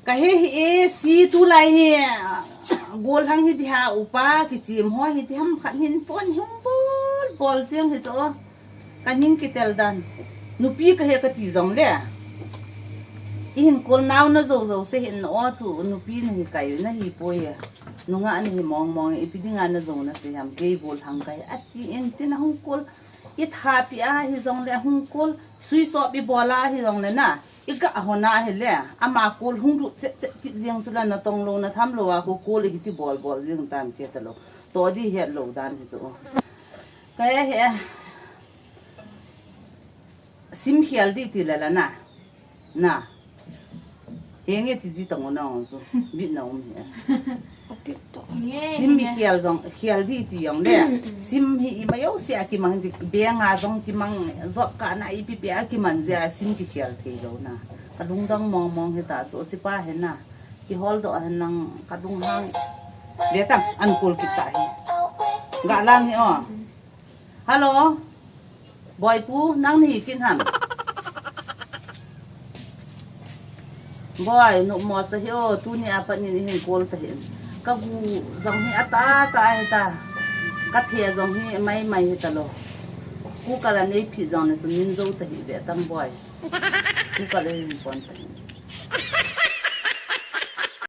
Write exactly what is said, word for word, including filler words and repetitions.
Kahe hi e, si tulai hi, gollhang hi ti ha, upa kichem ho hi ti ham khat hin phone hung bol bol jeng hi chu. Kaning kitel dan. Nupi kahe kati jongle, ihin call nau na jou jou se hin o chu, nupi nahi kai nahi poi. Nungah nahi mong mong, ipi dinga na jou na se ham, kei gollhang kahi ati in tin ahung call. Itha pi a hi jongle ahung call, switch off ibol a hi jongle na, iga hon a hile, ama call hung lut chet chet kit jeng chu la, natong lou natham lou a khu call hiti bol bol jeng tam kei talou. To di het lou dan hi chu. Kahe hi e. Sim khel di ti le la na. Na. Henge ti ji tang u na chu. Bit na um hi e. Sim mi khel jong, khel di ti jongle, sim hi ima jouse a kimang di, bank a jong kimang, job card na ipi pi a kimang jeh a sim kikhel thei lou na. Kalungdong mong mong hita chu, chipa hena. Kihol doh hen lang, kalunghang. Ve tang, an call kit ta hi. Ga lang hi o. Hello. Boi pu, nang nahi kin ham? Boi, numo sa hi o, tuni a pat nin ihin call ta hin. Kagu jong hi ata ta hita. Kaphe jong hi mai mai hita lou. Cooker a neiphit jongle chu min jou ta hi ve tang boi. Cooker a hin pon ta hin.